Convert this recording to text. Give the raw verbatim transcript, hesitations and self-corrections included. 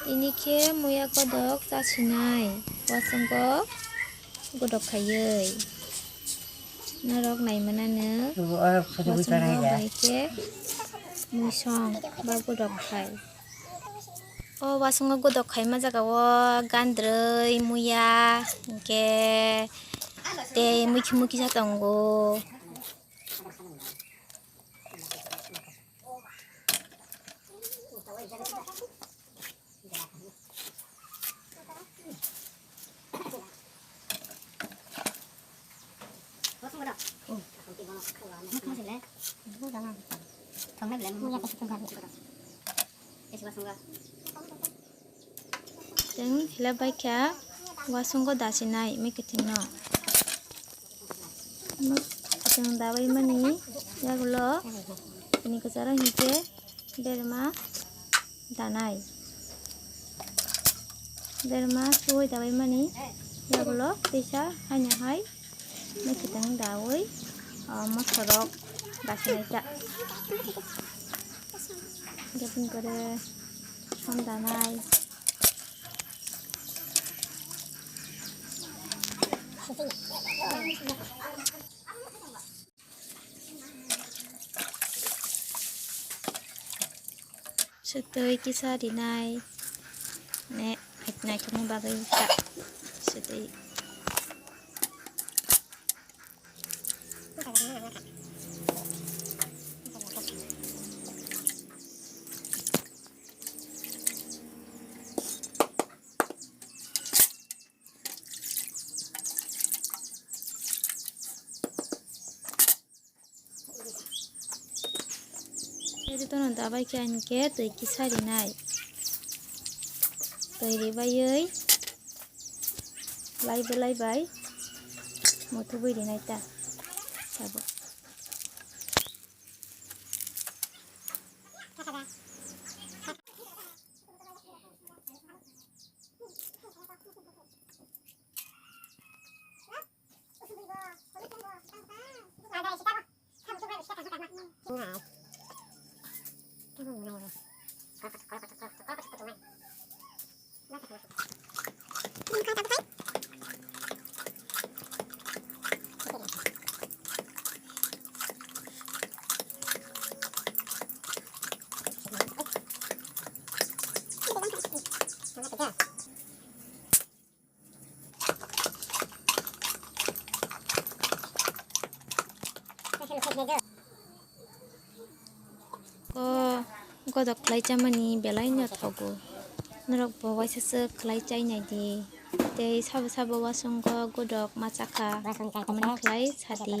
Tini khe muya godok chasinai, wasongo godok khaiwi. Norok naimanano wasongo bai khe muisong ba godok khai. O wasongo godok khaima jaga o gandrwi, muya, hinkhe tei mukhi mukhi sa tongo. Teng hila baikha wasongo dasinai mwkhwtwng dawi mani yagulo tini kwcharo hinkhe berma danai. Berma suwi dawi mani yagulo teisa haino hai mwkhwtwng dawi, ah, mosorok dasinai ta. Gabin kore som danai. Swtwi kisa rinai ne, naithokni bagwi ta swtwi. Jotono dabai khe hinkhe twi kisa rinai. Twi ribaiwi lai belai bai muthubwi rinai ta sabo. O godok khlai chamani belai no thogo. Norok bo waisa se khlai chai nai di. Tei sabo sabo wasongo godok ma chakha. Wasong chai Omo ni chai. Khlai sa di.